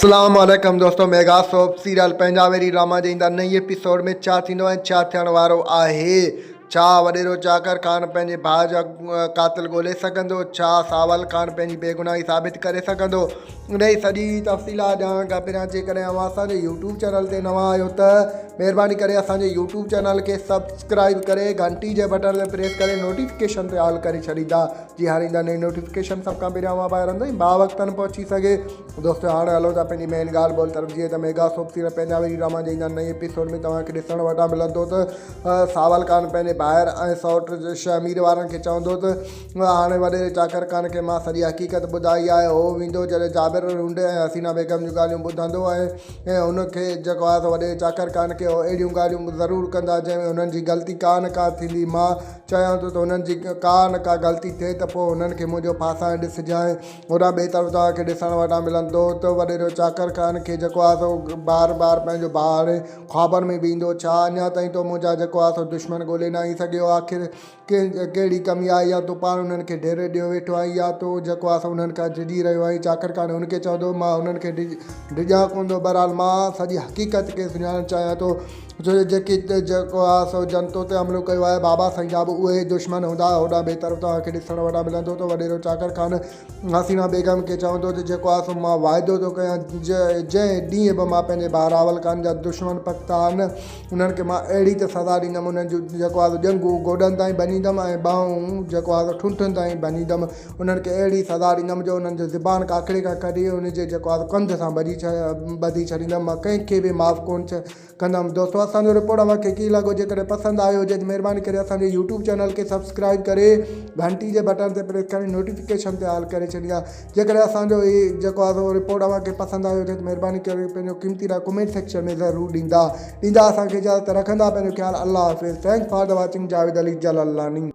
اسلام عليڪم دوستو ميگا سوپ سيريل پنهنجا ويري ڊراما جي ايندڙ نئين ايپيسوڊ ۾ ڇا ٿيندو ۽ ڇا ٿيڻ وارو آهي ڇا وڏيرو چاڪر خان پنهنجي ڀاء جا قاتل ڳولي سگهندو ڇا ساول خان پنهنجي بيگناهي ثابت ڪري سگهندو انهي سڄي تفصيلات ڄاڻڻ کان پهريان جيڪڏهن اوهان اسان جي يوٽيوب چينل تي نوان آهيو ته مهرباني ڪري اسان جي يوٽيوب چينل کي سبسڪرائب ڪري گهنٽي جي بٽڻ تي پريس ڪري نوٽيفڪيشن تي آل ڪري ڇڏيندا جي هاڻي ايندا نئين نوٽيفڪيشن سڀ کان پهريان اوهان ڀائرن تائين باوقتن پهچي سگهي. دوستو هاڻي هلون ٿا پنهنجي مين ڳالهه ٻولهه طرف جيئن ته ميگا سوپ سيريل پنهنجا ويري ڊراما جي ايندڙ نئين ايپيسوڊ ۾ توهان کي ڏسڻ وٽان ملندو ته ساول خان پنهنجي ڀائر ۽ سئوٽ شهمير وارن کي چوندو ته هاڻي وڏيري چاڪر خان کي مان سڄي حقيقت ٻڌائي آهي هو ويندو جڏهن جابر رونڊي ۽ حسينه بيگم جون ڳالهيون ٻڌندو ۽ هن کي جيڪو آهي سو وڏيري چاڪر خان کي اهڙيون ڳالهيون ضرور ڪندا جنهن ۾ هنن جي غلطي ڪا نه ڪا ٿيندي مان چيائون ته هنن جي ڪا نه ڪا غلطي ٿئي ته پوء هنن کي منهنجو ڦاسائڻ ڏسجانء. هوڏانهن ٻئي طرف توهان کي ڏسڻ وٽان ملندو ته وڏيرو چاڪر خان کي جيڪو آهي سو بار بار پنهنجو ڀاء هاڻي خوابن ۾ به ايندو. ڇا اڃا تائين تو منهنجا جيڪو آهي سو دشمن ڳولي ناهين سگهيو؟ آخر ڪهڙي ڪمي آهي يا تون پاڻ انهن کي ڍير ڏيو ويٺو آهين يا تون جيڪو آهي سو انهن کان ڊڄي رهيو آهين؟ چاڪر خان هن کي چوندو مان انهن کي ڊڄان ڪونه ٿو بهرحال مان سڄي حقيقت کي سڃاڻڻ چاهيان ٿو. ڇو جو جيڪي جيڪو آ سو جنتو تي حملو ڪيو آهي بابا سائين جا به اهي ئي دشمن هوندا. هوڏانهن ٻئي طرف توهان کي ڏسڻ وٽان ملندو ته وڏيرو چاڪر خان حسينه بيگم کي چوندو ته جيڪو آ سو مان واعدو ٿو ڪيان جنهن ڏينهن به مان پنهنجي ڀاء راول خان جا دشمن پڪتا آهن انهن کي مان اهڙي ته سزا ڏيندم انهن جون جيڪو آ سو ڄنگهون گوڏن تائين ڀڃيندم ۽ ٻانهون جيڪو آ سو ٺونٺن تائين ڀڃيندم انهن کي اهڙي سزا ڏيندم جو انهن جو زبان ڪاڪڙي کان ڪڍي ان جي جيڪو آ سو ڪنڌ سان ٻڌي ڇڏيندم مان ڪنهن کي به معاف ڪونه ڪندم دوستو اسان جو رپورٽ اوهان کي ڪيئن لڳو جيڪڏهن پسند آيو هجي ته مهرباني ڪري اسان جي يوٽيوب چينل کي سبسڪرائب ڪري گهنٽي جي بٽڻ تي پريس ڪري نوٽيفڪيشن تي آل ڪري ڇڏيندا جيڪڏهن اسان جو هي جيڪو آهي سو رپورٽ اوهان کي پسند آيو هجي ته مهرباني ڪري پنهنجو قيمتي راء ڪمينٽ سيڪشن ۾ ضرور ڏيندا ڏيندا اسان کي اجازت رکندا پنهنجو خيال الله حافظ thanks for the watching Javed Ali Jalalani.